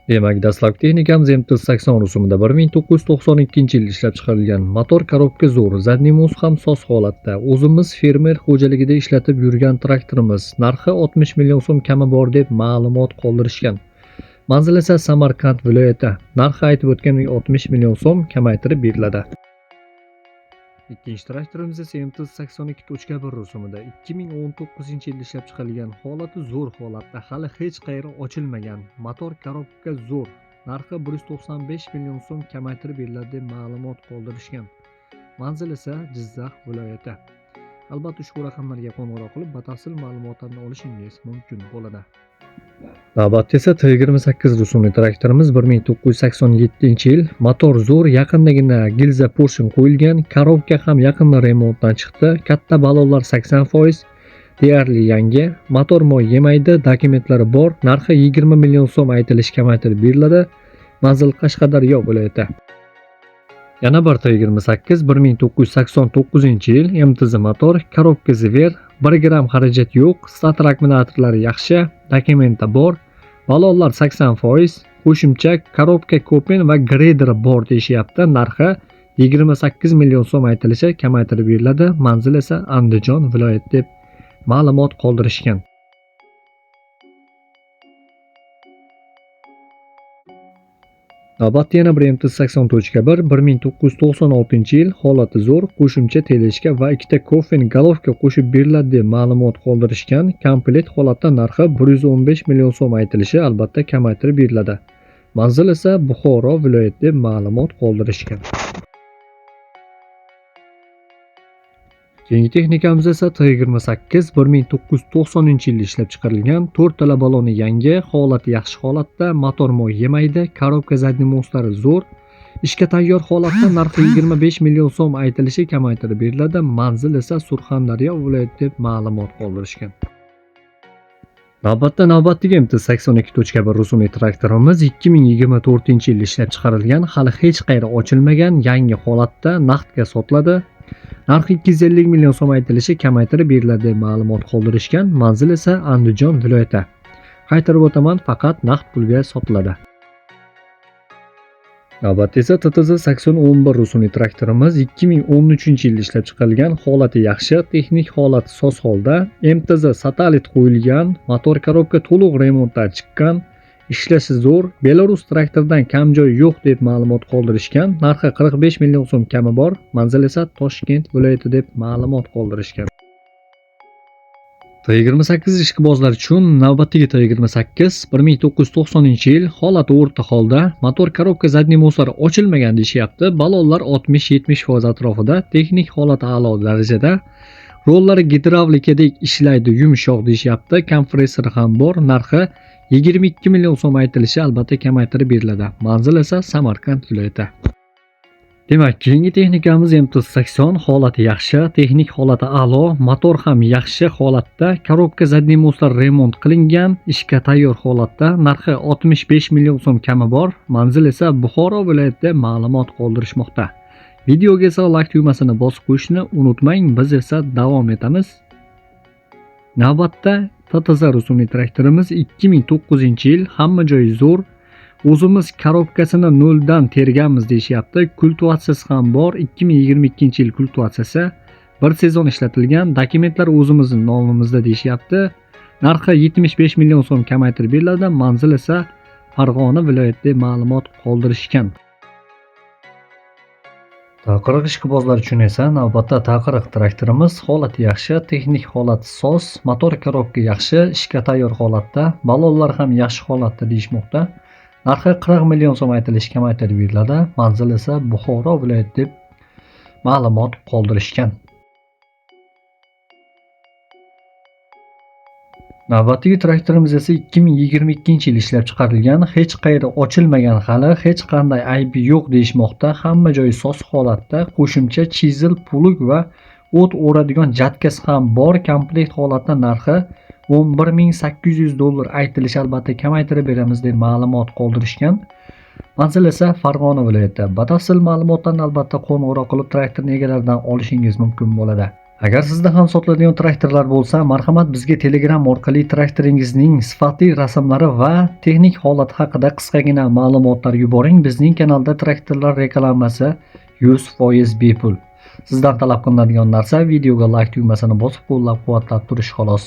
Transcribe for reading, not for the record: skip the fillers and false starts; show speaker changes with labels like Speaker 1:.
Speaker 1: Demak, dastlabki texnikamiz MT-80 rusumida 1992-yil ishlab chiqarilgan. Motor korobka zo'r, задний мост ham soz holatda. O'zimiz fermer xo'jaligida ishlatib yurgan traktorimiz. Narxi 60 million so'm kami bor deb ma'lumot qoldirishgan. Manzil esa Samarqand viloyati. Narxi aytib o'tgandek 60 million so'm kamaytirib beriladi. Ikkinchi traktorimiz esa MT-82.1 rusumida 2019-yilda ishlab chiqarilgan. Holati zo'r holatda, hali hech qayeri ochilmagan. Motor korobka zo'r. Narxi 195 million so'm kamaytirib beriladi deb ma'lumot qoldirishgan. Manzil esa Jizzax viloyati. Albatta ushbu raqamlarga qo'ng'iroq qilib batafsil ma'lumotlarni olishingiz mumkin bo'ladi. Navbatda esa T28 rusumli traktorimiz 1987-yil. Motor zo'r, yaqindagina gilza porshin qo'yilgan, korobka ham yaqinda remontdan chiqdi. Katta balonlar 80%, deyarli yangi. Motor moy yemaydi, dokumentlari bor. Narxi 20 million so'm aytilishi kamaytirib beriladi. Manzil Qashqadaryo viloyati. Yana bir T28 1989-yil, MTZ motor, korobka Zver, 1 gram xarajat yo'q, starter akkumulyatorlari yaxshi, dokumenti bor. Balonlar 80%, qo'shimcha korobka kopen va greyder bor deyishyapti. Narxi 28 million so'm aytilishi kamaytirib beriladi. Manzil esa Andijon viloyati deb ma'lumot qoldirishgan. Navbatda yana bir MT-80.1 1996-yil, holati zo'r, qo'shimcha teleshka va ikkita kofen golovka qo'shib beriladi deb ma'lumot qoldirishgan. Komplekt holatda narxi 115 million so'm aytilishi albatta kamaytirib beriladi. Manzil esa Buxoro viloyati deb ma'lumot qoldirishgan. Keyingi texnikamiz esa T28 1990-yilda ishlab chiqarilgan. 4 tala baloni yangi, holati yaxshi holatda, motor moy yemaydi, korobka задний mostlari zo'r, ishga tayyor holatda, narxi 25 million so'm aytilishi kamaytirib beriladi. Manzil esa Surxondaryo viloyati deb ma'lumot qoldirishgan. Navbatda navbatdagi MT-82.1 rusumli traktorimiz 2024-yilda ishlab chiqarilgan, hali hech qayeri ochilmagan, yangi holatda, naqdga sotiladi. Narxi 250 million so'm aytilishi kamaytirib beriladi deb ma'lumot qoldirishgan. Manzil esa Andijon viloyati. Qaytarib o'taman, faqat naqd pulga sotiladi. Navbatda esa TTZ 8011 rusumli traktorimiz 2013-yilda ishlab chiqarilgan, holati yaxshi, texnik holati soz holda, MTZ satellit qo'yilgan, motor korobka to'liq remontdan chiqqan, ishlashi zo'r, Belarus traktoridan kam joy yo'q deb ma'lumot qoldirishgan. Narxi 45 million so'm kami bor, manzil esa Toshkent viloyati deb ma'lumot qoldirishgan. T28 ishqibozlar uchun navbatdagi T28 1990-yil, holati o'rta holda, motor korobka задний mostlari ochilmagan deyishyapti. Balonlar 60-70% atrofida, texnik holati a'lo darajada. Rollari gidravlikadek ishlaydi, yumshoq deyishyapti. Kompressor ham bor. Narxi 22 million so'm aytilishi albatta kamaytirib beriladi. Manzil esa Samarqand viloyati. Demak, keyingi texnikamiz MT-80, holati yaxshi, texnik holati a'lo, motor ham yaxshi holatda, korobka задний mostlar remont qilingan, ishga tayyor holatda, narxi 65 million so'm kami bor, manzil esa Buxoro viloyatida ma'lumot qoldirishmoqda. Videoga esa like tugmasini bosib qo'yishni unutmang, biz esa davom etamiz. Navbatda TTZ rusumli traktorimiz 2009-yil, hamma joyi zo'r. O'zimiz korobkasini noldan terganmiz deyishyapti. Kultivatsiyasi ham bor. 2022-yil kultivatsiyasi. Bir sezon ishlatilgan. Dokumentlar o'zimizning nomimizda deyishyapti. Narxi 75 million so'm kamaytirib beriladi. Manzil esa Farg'ona viloyatida ma'lumot qoldirishgan. Taqiriq ishqibozlar uchun esa navbatda Taqiriq traktorimiz, holati yaxshi, texnik holati soz, motor korobka yaxshi, ishga tayyor holatda, balonlar ham yaxshi holatda deyishmoqda. Narxi 40 million so'm aytilishi kamaytirib beriladi. Manzil esa Buxoro viloyati deb ma'lumot qoldirishgan. Navbatdagi traktorimiz esa 2022-yil ishlab chiqarilgan, hech qayeri ochilmagan hali, hech qanday aybi yo'q deyishmoqda. Hamma joyi soz holatda, qo'shimcha chizel, plug va o't o'radigan jatkasi ham bor. Komplekt holatda narxi 11 800 dollar aytilishi albatta kamaytirib beramiz deb ma'lumot qoldirishgan. Manzil esa Farg'ona viloyati. Batafsil ma'lumotlarni albatta qo'ng'iroq qilib traktorning egalaridan olishingiz mumkin bo'ladi. Agar sizda ham sotiladigan traktorlar bo'lsa, marhamat, bizga Telegram orqali traktoringizning sifatli rasmlari va texnik holati haqida qisqagina ma'lumotlar yuboring. Bizning kanalda traktorlar reklamasi 100% bepul. Sizdan talab qilinadigan narsa videoga like tugmasini bosib qo'llab-quvvatlab turish xolos.